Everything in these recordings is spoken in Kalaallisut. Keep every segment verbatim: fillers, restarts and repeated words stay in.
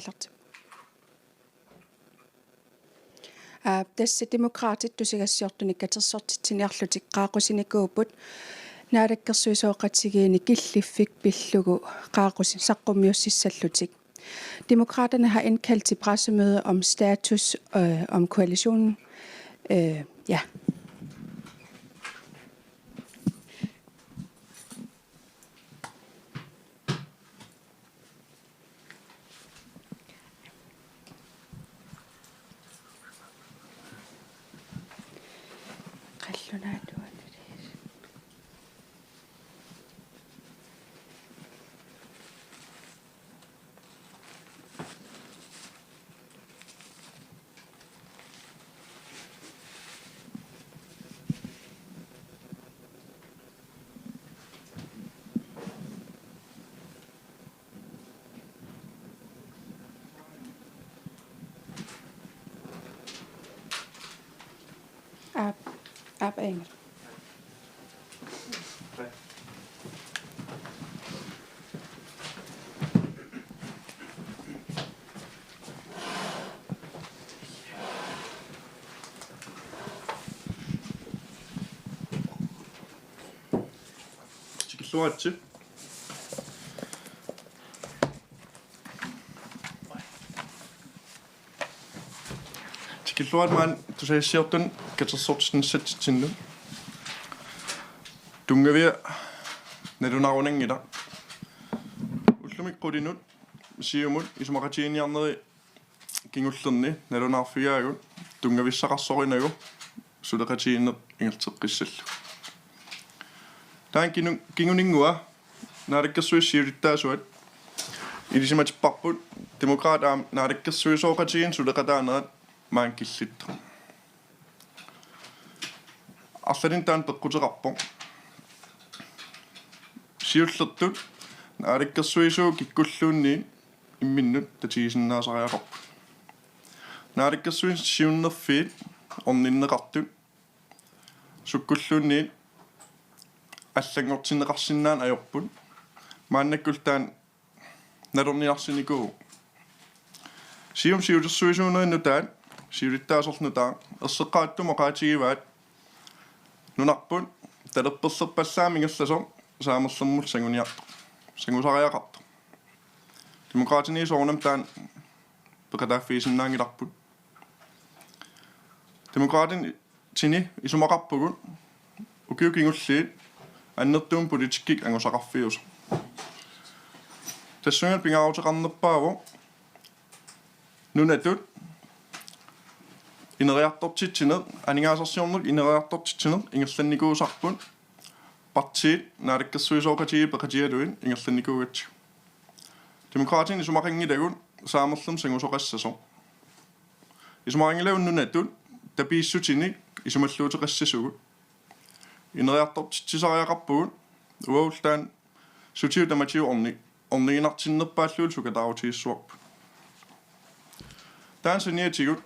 aallartippoq. Aa, tassa Demokraatit tusagassiortunik katersortitsiniarlutik qaaqqusinikuupput naalakkersuisooqatigiinni killiffik pillugu qaaqqusi-, saqqummiussissallutik. Demokraterne har indkaldt til pressemøde om status, øh, om koalitionen. Øh, ja. Aap, aap, Engel. Tikilluaritsi. Tikilluarit maani tusagassiortunik katersortinnissatsinnut. Tunngavia nalunarunanngilaq. Ullumi qulinut Siumut isumaqatigiinniarneri kingullerni nalunaarfigaagut tunngavissaqarsorinagu suleqatigiinneq ingerlateqqissallugu. Taanna kinu-, kinguninngua Naalakkersuisut siulittaasuat ilisimatipparput Demokraatit aamma naalakkersuisooqatigiinni suleqataanerat maani killittoq. Arlalinnik taanna peqquteqarpoq. Siullertut naalakkersuisut kikkulluunniit imminnut tatigisinnaasariaqarput. Naalakkersuisut siunnerfiit orninneqartut sukkulluunniit allanngortinneqarsinnaaneq ajorput. Maannakkut taanna nalorninarsinikuuvoq. Siumup siulersuisuuneri nutaat, siulittaasorlu nutaaq, erseqqaatsumik oqaatigivaat nunarput talerperlerpallaammat ingerlasoq saamerlermullu sanguniartoq, sangusariaqartoq. Demokraatini soorunami taanna peqataaffigisinnaanngilarput. Demokraatini isumaqarpugut ukiut kingulliit annertuumik politikkik angusaqarfiusoq. Tassunga pingaaruteqarnerpaavoq nunatut ineriartortitsineq, aningaasarsiornermut ineriartortitsineq ingerlannikuusarput partiit naalakkersuisooqatigiit peqatigalugit ingerlannikuugatsigu. Demokraatini isumaqanngilagut saamerlermik sangusoqassasoq. Isumaqanngilagut nunatut tapiissutinik isumalluuteqassasugut. Ineriartortitsisariaqarpugut uagullu taanna sutigut tamatigut orni-, orniginartinnerpaallugulu sukataarutigissavarput. Taanna saniatigut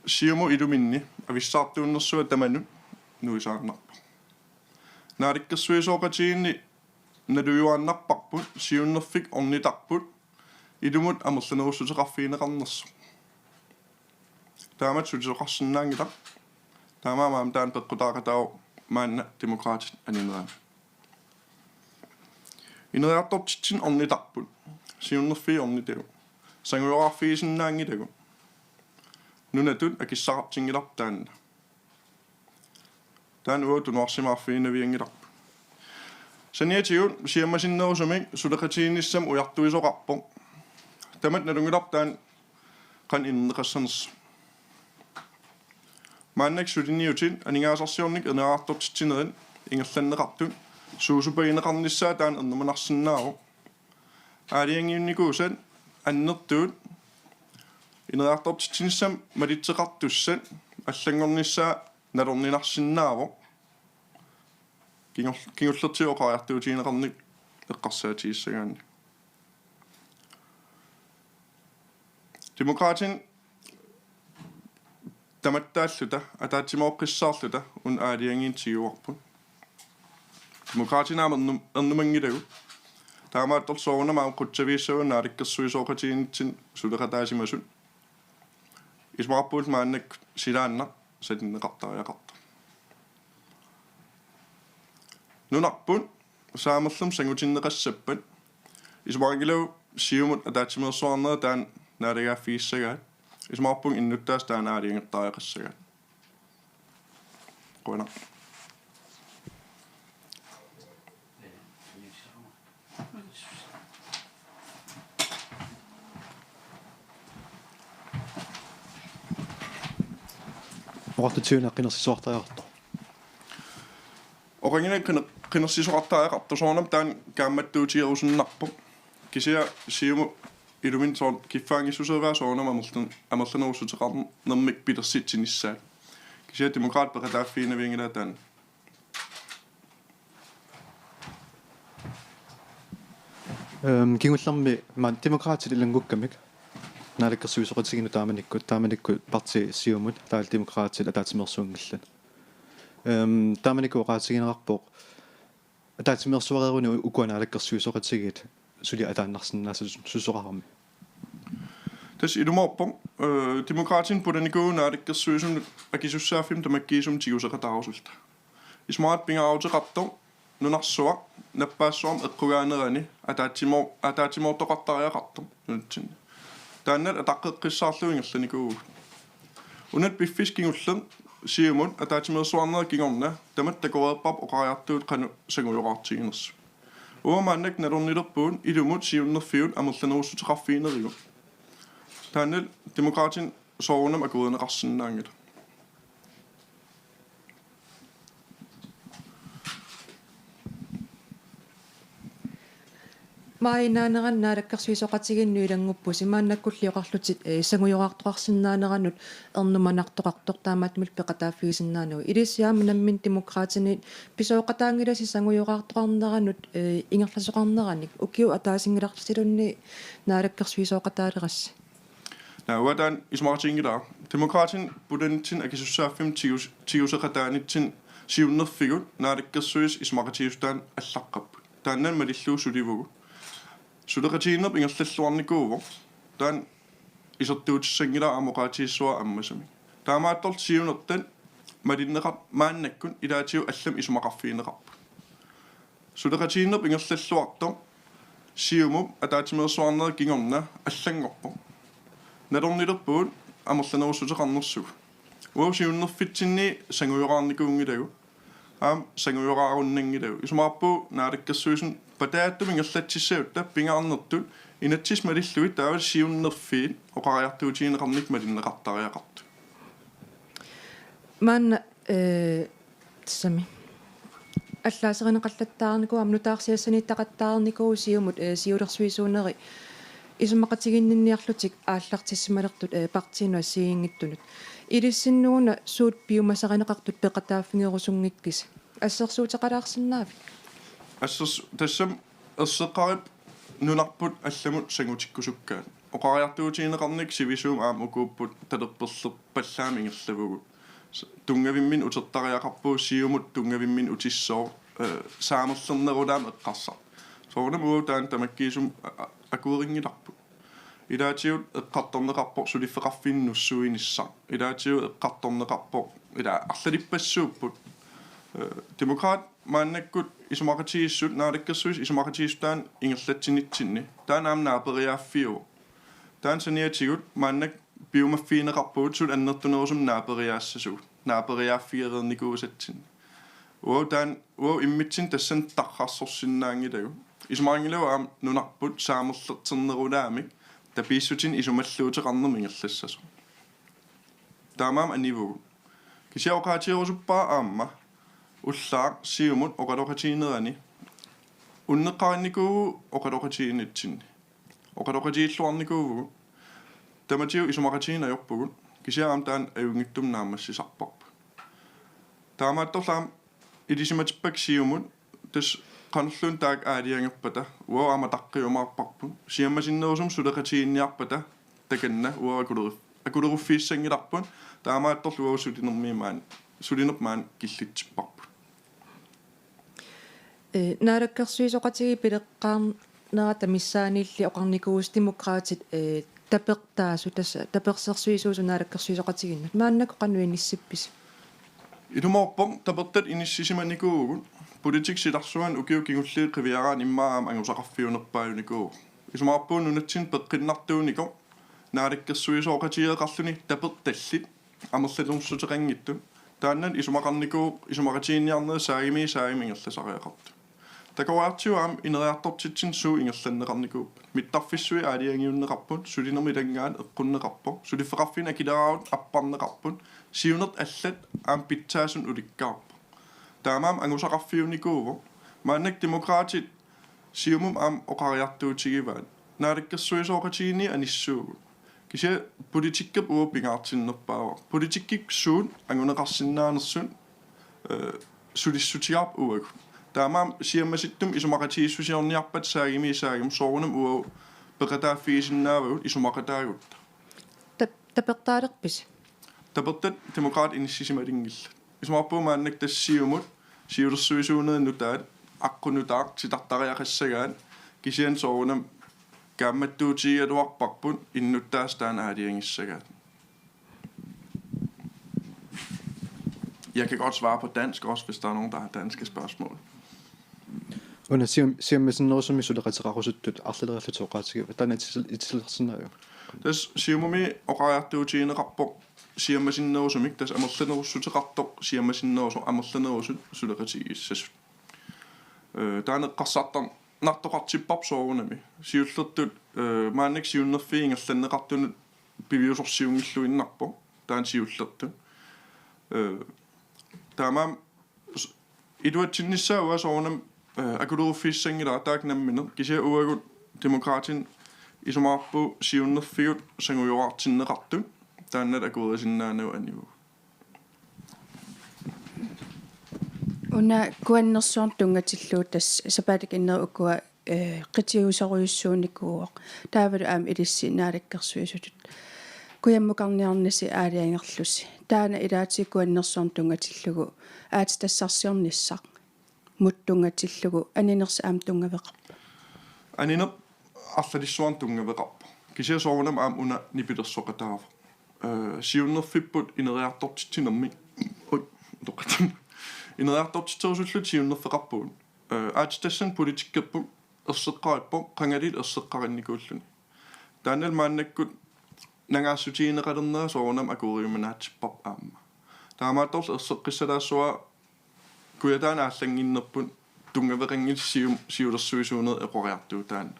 Siumut iluminni avissaartuunnersuaq tamanut nuisaannarpoq. Naalakkersuisooqatigiinni nalujuaannarparput siunnerfik ornitarput ilumut amerlanerussuteqarfigineqarnersoq. Taamatut sutisoqarsinnaanngilaq. Taamaammat taanna peqqutaaqataavoq maanna Demokraatit aninerani. Ineriartortitsineq ornitarput. Siunnerfiit ornitagut. Sangujoraarfigisinnaanngilagut. Nunatut akissaqartinngilarput taanna. Taanna uagut tunuarsimaarfiginavianngilarput. Saniatigut siammasinnerusumik suleqatigiinnissamut ujartuisoqarpoq. Tamatta nalunngilarput taanna qanoq inerneqassanersoq. Maannakkut suliniutit aningaasarsiornikkut ineriartortitsinerit ingerlanneqartut suusupagineqarnissaa taanna ernumanarsinnaavoq. Aalajangiunnikuusat annertuut ineriartortitsinissamut malitseqartussat allanngornissaa nalorninarsinnaavoq. Kingul-, kingullertigut oqariartuutigineqarnikkut eqqarsaatigissagaanni. Demokraatit tamattaalluta, ataatsimooqqissaarluta una aalajangiinnaq tiguarput. Demokraatit aamma ernum-, ernumanngilagut. Taamaattorli soorunami aamma qutsavigissavat naalakkersuisooqatigiinnitsinni suleqataasimasut. Isumaqarpunga maannakkut silaannaq salinneqartariaqartoq. Nunarput saamerlermik sangutinneqassappat isumaqanngilaq Siumut ataatsimeersuarnera taanna naalagaaffigissagaat. Isumaqarpunga innuttaasut taanna aalajangertariaqassagaat. Qujanaq. Oqartutsiuna qinersisoqartariaqartoq. Oqanngilaq qiner-, qinersisoqartariaqartoq, soorunami taanna kaammattuutigerusunnarpoq. Kisianni Siumut iluminni soorlu kiffaanngissuseraa soorunami amerlan-, amerlanerussuteqarnermik pilersitsinissaat. Kisianni Demokraatit peqataaffigiinnavianngilaat taanna. Øhm, kingullermi maani Demokraatit ilanngukkamik naalakkersuisooqatigiinnut taamanikkut, taamanikkut partii Siumut, taavalu Demokraatit ataatsimeersuunngillat. Øhm, taamanikkut oqaatigineqarpoq ataatsimeersuareeruni ukua naalakkersuisooqatigiit suli ataannarsinnaasut susoqarami. Tassa ilumoorpoq, øh, Demokraatinit pulanikuuvugut naalakkersuisunut akisussaaffimmik tamakkiisumik tiguseqataarusulluta. Isumaqarpunga pingaaruteqartoq nunarsuaq nappaassuarmik eqqugaanerani ataatsimo-, ataatsimoortoqartariaqartoq nunatsinni. Taanna ataqqeqqissaarlugu ingerlanikuuvugut. Una piffissaq kingulleq Siumut ataatsimeersuarnera kingorna tamatta takoreerparput oqariartuut qanoq sangujoraartiginersut. Uagut maannakkut nalornilerpugut ilumut siunnerfigut amerlanerussuteqarfiginerigut. Taanna Demokraatinit soorunami akuerineqarsinnaanngilaq. Maani naanerani naalakkersuisooqatigiinnut ilannguppusi, maannakkulli oqarlutit, eh, sangujoraartoqarsinnaaneranut ernumanartoqartoq, taamaattumillu peqataaffigisinnaanagu. Ilissi aamma nammineq Demokraatinit pisooqataanngilasi sangujoraartoqarneranut, eh, ingerlasoqarneranik, ukiut ataasinngilarlutilluunniit naalakkersuisooqataalerassi? Naa, uanga taanna isumaqatiginngilara. Demokraatinit pulanitsinni akisussaaffimmik tigus-, tiguseqataanitsinni siunnerfigut naalakkersuisut isumaqatigiissutaannik allaqqapput. Taanna malillugu sulivugut. Suleqatigiinneq ingerlalluarnikuuvoq. Taanna isertuutissanngilara aamma oqaatigissavara ammasumik. Taamaattorli siunertat malinneqar-, maannakkut ilaatigut allamik isumaqarfigineqarput. Suleqatigiinneq ingerlalluartoq Siumup ataatsimeersuarnera kingorna allanngorpoq. Nalornilerpugut amerlanerussuteqarnersugut. Uagut siunnerfitsinni sangujoraarnikuunngilagut. Aamma sangujoraarunnanngilagut. Isumaqarpunga naalakkersuisunut patajattumik ingerlatsissagutta pingaarnertut inatsisit malillugit taavalu siunnerfiit oqariartuutigineqarnikkut malinneqartariaqartut. Maanna, eh, tassami allaaserineqallattaarnikuuvoq, aamma nutaarsiassaniittaqattaarnikuuvoq Siumut, eh, siulersuisuuneri isumaqatiginninniarlutik aallartissimalertut, eh, partiinut assigiinngitsunut. Ilissinnut una suut piumasarineqartut peqataaffigerusunngikkisi? Assersuuteqalaarsinnaavit? Assers-, tassami erseqqarip nunarput allamut sangutikkusukkaat. Oqariartuutigineqarnikkut sivisuumik aamma ukuupput talerperlerpallaamik ingerlavugut. S-, tunngavimminni utertariaqarpugut, Siumut tunngavimminni utissooq, eh, saamerlernerulaamik eqqarsartoq. Soorunami uagut taanna tamakkiisumik a-, a-, akuerinngilarput. Ilaatigut eqqartorneqarpoq suliffeqarfinnut nussuinissaq. Ilaatigut eqqartorneqarpoq, ila arlalippassuupput. Eh, Demokraatit maannakkut isumaqatigiissut, naalakkersuisut isumaqatigiissutaannik ingerlatsinitsinni. Taanna aamma naaperiaaffiuvoq. Taanna saniatigut maannakkut piumaffigineqarpugut suli annertunerusumik naaperiaassasugut. Naaperiaaffigereernikuusatsinnik. Uagut taanna, uagut immitsinnut tassani tarrarsorsinnaanngilagut. Isumaqanngilagut aamma nunarput saamerlerternerulaamik tapiissutinik isumalluuteqarnermik ingerlassasoq. Taamaammat anivugut. Kisianni oqaatigerusuppara aamma ullaaq Siumut oqaloqatiginerani unneqqarinnikuuvugut oqaloqatigiinnitsinni. Oqaloqatigiilluarnikuuvugut. Tamatigut isumaqatigiinneq ajorpugut. Kisianni aamma taanna ajunngitsumik naammassisarparput. Taamaattorli aamma ilisimatippakka Siumut, tassa qanorluunniit taakku aalajangerpata, uagut aamma ataqqiumaarparput. Siammasinnerusumik suleqatigiinniarpata takanna uagut akulerif-, akuleruffigissanngilarput, taamaattorli uagut sulinermi maani, sulinermi maani killitsipparput. Eh, naalakkersuisooqatigiit pileqqaarn-, Nerata missaaniilli oqarnikuuvusi Demokraatit, eh, tapertaasut, tassa tapersersuisuusut naalakkersuisooqatigiinnut. Maannakkut qanoq inissippisi? Ilumoorpoq tapertat inissisimanikuuvugut, politik silarsuani ukiut kingulliit qiviaraanni immaqa aamma angusaqarfiunerpaajunikuuvoq. Isumaqarpunga nunatsinni peqqinnartuunikoq naalakkersuisooqatigeeqarluni tapertallit amerlanerussuteqanngitsut. Taanna isumaqarnikuuvoq isumaqatigiinniarnerit saagimii saagimik ingerlasariaqartut. Takoriartigu aamma ineriartortitsinni suut ingerlanneqarnikuupput. Mittarfissuit aalajangiunneqarput, sulinermi ilanngaanni eqqunneqarpoq, suliffeqarfiit akileraarut apparneqarput, siunertaq allat aamma pitsaasunik ulikkaarpoq. Taamaammat angusaqarfiunikuuvoq. Maannakkut Demokraatit Siumumi aamma oqariartuutigivaat. Naalakkersuisooqatigiinni anissuugut. Kisianni politikkerput uagut pingaartinnerpaavara. Politikkikkut suut anguneqarsinnaanersut, eh, sulissutigaarput uagut. Taamaammat siammasitsumik isumaqatigiissusiorniarpata saagimii saagimut soorunami uagut peqataaffigisinnaavagut isumaqataagutta. Tap-, tapertaalerpisi? Tapertat Demokraatit inissisimalinngillat. Isumaqarpunga maannakkut tassa Siumut siulersuisuunerit nutaat aqqut nutaaq titartariaqassagaat, kisianni soorunami kaammattuutigigaluarparput innuttaasut taanna aalajangissagaat. Jeg kan godt svare på dansk også, hvis der er nogen, der har danske spørgsmål. Una siam-, siammasinnerusumik suleqateqarusuttut arlaleriarlutit oqaatigivat, taanna itisal-, itisarsinnaaviuk? Tassa Siumumi oqariartuutigineqarpoq siammasinnerusumik, tassa amerlanerussuteqartoq siammasinnerusoq, amerlanerusut suleqatigiissasut. Eh, taanna eqqarsartarnartoqartipparput soorunami. Siullertut, eh, maannakkut siunnerfiit ingerlanneqartunut piviusorsiunngilluinnarpoq, taanna siullertut. Eh, taamaammat s-, iluatsinnissaa uanga soorunami, eh, akuleruffigisassanngilaq taakku nammineq, kisianni uagut Demokraatinit isumaqarpugut siunnerfigut sangujoraartinneqartut, taanna akuerisinnaanagu anivugut. Una kuannersuarnut tunngatillugu tassa sapaatip-akunneri ukua, eh, qitiusorujussuunikuuvoq. Taavalu aamma ilissi naalakkersuisutut kujammukarniarnasi aalajangerlusi. Taanna ilaatigut kuannersuarnut tunngatillugu aatsitassarsiornissaq mut tunngatillugu aninersi aamma tunngaveqarpa? Anineq arlalissuarnut tunngaveqarpoq. Kisianni soorunami aamma una nipilersoqataavoq. Eh, siunnerfipput ineriartortitsinermik. Oj, utoqqatsinni. Ineriartortitserusulluta siunnerfeqarpugut. Eh, aatsitassanik politikkerput erseqqarippoq, qangali erseqqarinnikuulluni. Taannalu maannakkut nangaassutigineqalernera soorunami akueriuminaatsipparput aamma. Taamaattorli erseqqissalaassuara Kujataani aallannginnerput tunngaveqanngilaq Siumup siulersuisuunerit eqoriartuutaanni.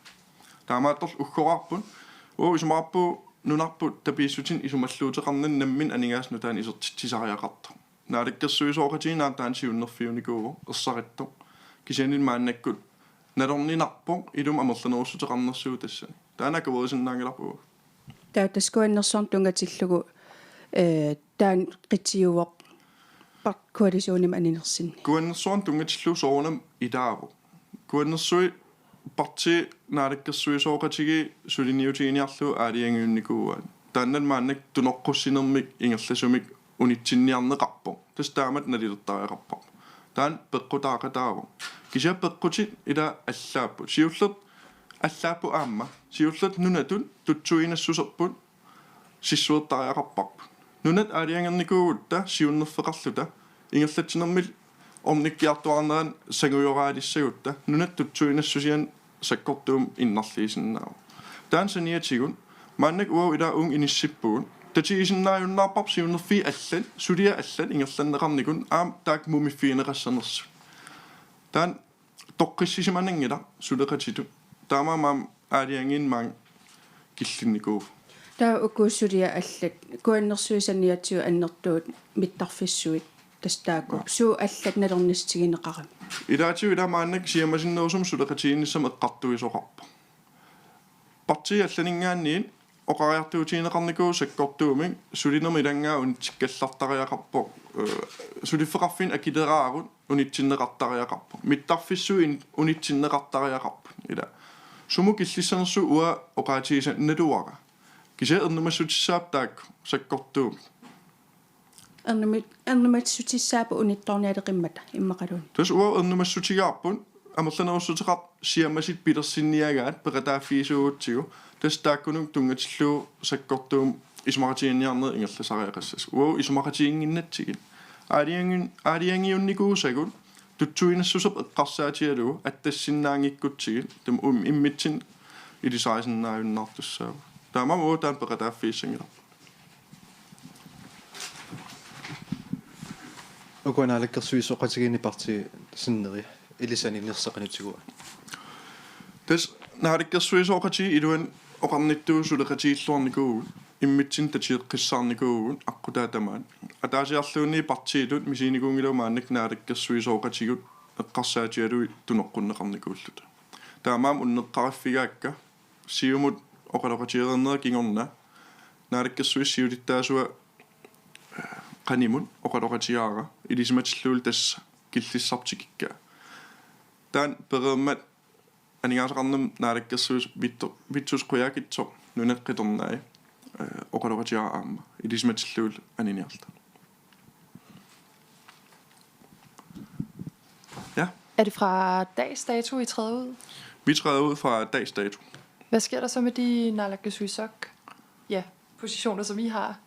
Taamaattorli uggoraarput, uagut isumaqarpugut nunarput tapiissutinik isumalluuteqarnani nammineq aningaasat nutaanik isertitsisariaqartoq. Naalakkersuisooqatigiinni aamma taanna siunnerfiunikuuvoq ersarittoq. Kisianni maannakkut nalorninarpoq ilumut amerlanerussuteqarnersugut tassani. Taanna akuerisinnaanngilarput uagut. Taava tassa kuannersuarnut tunngatillugu, eh, taanna qitiuvoq par-, koalitionimut aninersinni. Kuannersuarnut tunngatillugu soorunami ilaavoq. Kuannersuit partiit naalakkersuisooqatigiit suliniutiginiarlugu aalajangiunnikuuaat. Taannalu maannakkut tunoqqussinermik ingerlasumik unitsinniarneqarpoq. Tassa taamatut nalilertariaqarparput. Taanna peqqutaaqataavoq. Kisianni peqqutit ila allaapput. Siullertut allaapput aamma. Siullertut nunatut tutsuiginassuserput sissuertariaqarparput. Nunat aalajangernikuugutta siunnerfeqarluta ingerlatsinermik ornikkiartuaarnerat sangujoraalissagutta nunat tutsuiginassusianik sakkortuumik innarliisinnaavoq. Taanna saniatigut maannakkut uagut ila uunga inissippugut. Tatigisinnaajunnaarparput siunnerfiit allat, suliat allat ingerlanneqarnikut aamma taakku mumiffigineqassanersut. Taanna toqqissisimananngilaq suleqatitut. Taamaammat aalajangiinnaq maanga killinnikuuvoq. Taava uku suliat allat, kuannersuit saniatigut annertuut mittarfissuit tassa taakku. Aa. Suut allat nalornissutigineqaramik. Ilaatigut ila maannakkut siammasinnerusumik suleqatigiinnissamut eqqartuisoqarpoq. Partiit allaninngaanniit oqariartuutigineqarnikuuvoq sakkortuumik sulinermi ilanngaanni unitsikkallartariaqarpoq, eh, suliffeqarfiit akileraarut unitsinneqartariaqarpoq. Mittarfissuit in-, unitsinneqartariaqarput. Ila. Sumut killissanersugut uanga oqaatigisanngilara. Kisianni ernumassutissaapput taakku sakkortuumik. Ernumit-, ernumassutissaapput unittoornialeqimmata immaqaluunniit. Tassa uagut ernumassutigaarput amerlanerussuteqartut siammasit pilersinniagaat peqataaffigisagutsigu, tassa taakkununnga tunngatillugu sakkortuumik isumaqatigiinniarneq ingerlasariaqassasoq. Uagut isumaqatiginnginnatsigit. Aalajangi-, aalajangiunnikuusagut tutsuinassuseq eqqarsaatigalugu attassinnaanngikkutsigit, taava um-, immitsinnut ilisarisinnaajunnaartussaavugut. Taamaammat uagut taanna peqataaffigissanngilarput. Ukua naalakkersuisooqatigiinni partiit sinneri ilisani nersaqanutigut. Tassa naalakkersuisooqatigiit iluanni oqarnittut suleqatigiilluarnikuuvugut, immitsinnut tatigeqqissaarnikuuvugut aqqutaa tamaat. Ataasiarluunniit partiitut misiginikuunngilagut maannakkut naalakkersuisooqatigut eqqarsaatigalugit tunoqqunneqarnikuulluta. Taamaammat unneqqariffigaakka Siumut oqaloqatigereernera kingorna, naalakkersuisut siulittaasuat, eh, qanimut oqaloqatigaara, ilisimatillugulu tassa killissartik ikka. Taanna pereermat aningaasaqarnermut naalakkersuisoq Vittu-, Vittus Qujaukitsoq, nunap qitornai, eh, oqaloqatigaara aamma, ilisimatillugulu aniniarluta. Ja. Er det fra dags dato, I træder ud? Vi træder ud fra dags dato. Hvad sker der så med de naalakkersuisoq, ja, positioner, som I har?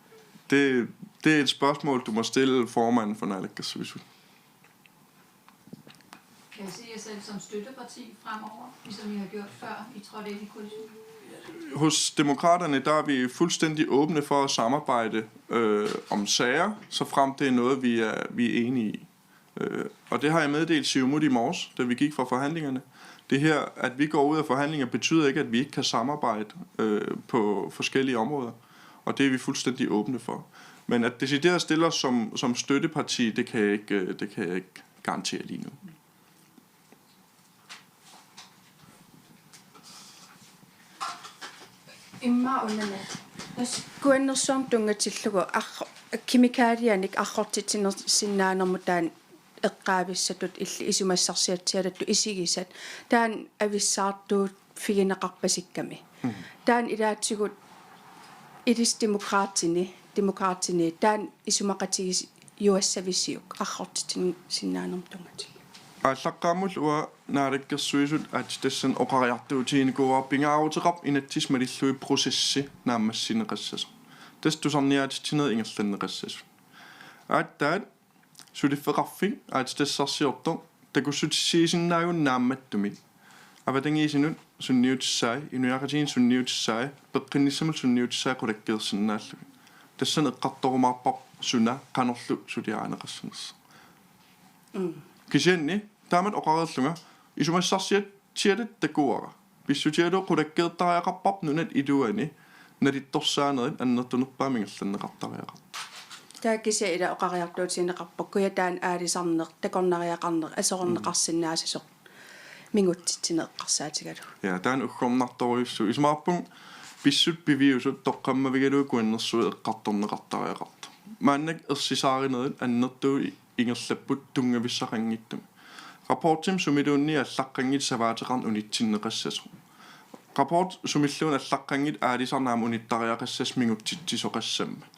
Det, det er et spørgsmål, du må stille formanden for naalakkersuisut. Kan I se jer selv som støtteparti fremover, ligesom I har gjort før I trådte ind i koalitionen? Hos Demokraterne, der er vi fuldstændig åbne for at samarbejde, øh, om sager, såfremt det er noget, vi er, vi er enige i. Øh, og det har jeg meddelt Siumut i morges, da vi gik fra forhandlingerne. Det her, at vi går ud af forhandlinger, betyder ikke, at vi ikke kan samarbejde, øh, på forskellige områder. Og det er vi fuldstændig åbne for. Men at decidere stille os som, som støtteparti, det kan jeg ikke, øh, det kan jeg ikke garantere lige nu. Immaqa unaana. Tassa kuannersuarmut tunngatillugu arro-, kemikalianik arrortitsinersinnaanermut taanna eqqaavissatut illit isumassarsiatsialattut isigisat. Taanna avissaartuuffigineqarpasikkami. Mm. Taanna ilaatigut ilissi Demokraatini, Demokraatini, taanna isumaqatigiuassavisiuk arrortitsinersinnaanermut tunngatillugu? Aallaqqaammullu uanga naalakkersuisut aatsitassanik oqariartuutiginikuuara pingaaruteqarpoq inatsisit malillugit processi naammassineqassasoq. Tassa tusarniaatitsinerit ingerlanneqassasut. Aatsaat suliffeqarfik aatsitassarsiortoq takussutissiisinnaagunarpoq naammattumik. Avatangiisinut sunniutissai, inuiaqatigiinnut sunniutissai, peqqinnissamut sunniutissai qulakkeersinnaallugit. Tassani eqqartorumaarparput suna qanorlu suliarineqassanersoq. Mm. Kisianni taamatut oqareerlunga isumassarsiat- -tialat takuara. Pissutigalugu qulakkeertariaqarparput nunat iluanni nalittorsaanerit annertunerpaamik ingerlanneqartariaqartoq. Taava kisianni ila oqariartuutigineqarpoq kujataani aalisarneq, takornariaqarneq, aserorneqarsinnaassasoq mingutsitsineq eqqarsaatigalugu. Ja, taanna uggornartorujussuuvoq. Isumaqarpunga pissutsit piviusut toqqammavigalugu kuannersuit eqqartorneqartariaqartoq. Maannakkut ersisaarinerit annertuut ingerlapput tunngavissaqanngitsumik. Rapportimi sumiluunniit allaqqanngitsoq savaateqarneq unitsinneqassasoq. Rapport sumilluunniit allaqqanngitsoq aalisarneq aamma unittariaqassasoq mingutsitsisoqassammat.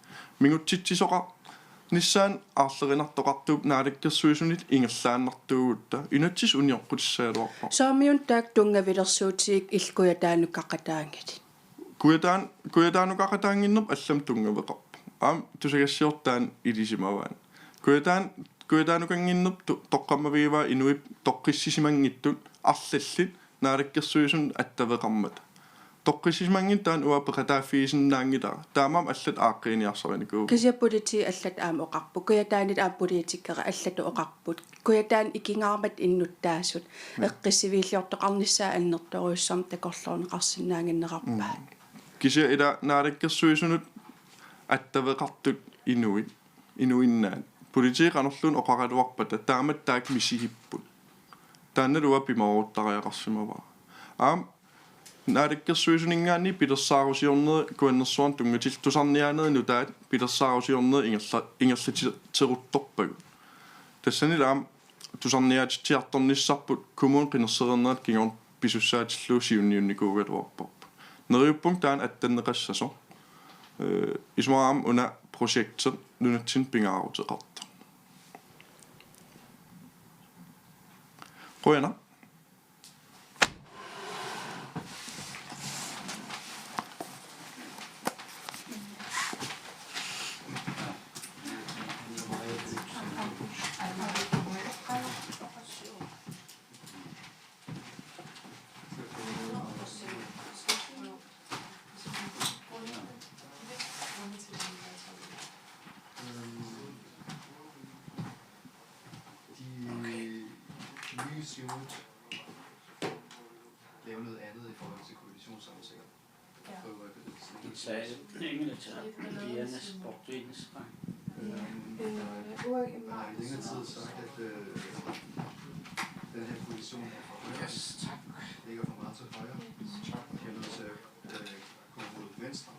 Mingutsitsisoqarnissaanut aarlerinartoqartuupput naalakkersuisunit ingerlaannartuugutta inatsisit unioqqutissagaluarpara. Soormiuna taakku tunngavilersuutigit illit Kujataanukaqataanngillat? Kujataan-, Kujataanukaqataannginnerput allamut tunngaveqarpoq. Aamma tusagassiortut taanna ilisimavaat. Kujataan-, Kujataanukannginnerput to-, toqqammavigivaa inuit toqqissisimanngitsut arlallit naalakkersuisunut attaveqarmata. Toqqissisimanngitsut taanna uanga peqataaffigisinnaanngilara. Taamaammat allatut aaqqiiniarsarinikuuvugut. Kisianni politiit allatut aamma oqarput. Kujataanilu aamma politikerit allatut oqarput. Kujataani ikingaarmat innuttaasut. Mm. Eqqissiviilliortoqarnissaat annertoorujussuarmik takorloorneqarsinnaannginnerarpaat. Mm. Kisianni ila naalakkersuisunut attaveqartut inuit, inuinnaat. Politiit qanorluunniit oqaraluarpata taamatut taakku misigipput. Taannalu uanga pimooruttariaqarsimavara. Aamma naalakkersuisuninngaanniit pilersaarusiornerit kuannersuarnut tunngatillugu tusarniaanerit nutaat pilersaarusiornerit ingerla-, ingerlateruttorpagut. Tassanilu aamma tusarniaatitsiartornissarput kommunip qinersereernerata kingorna pisussaatillugu siunniunnikuugaluarparput. Neriuppunga taanna attanneqassasoq. Øh, isumaqarpunga una projekti nunatsinnut pingaaruteqartoq. Qujanaq. Siumut lave noget andet i forhold til koalitionsaftaler. Ja. Prøve at Italiensk, Viennas, Portugisk. Øhm, Øh, Ulrik man har i længere tid Markussen. Sagt, at øh, den her koalition er for højre, Yes, tak. Ligger for meget til højre, og de er nødt til at øh, komme mod venstre.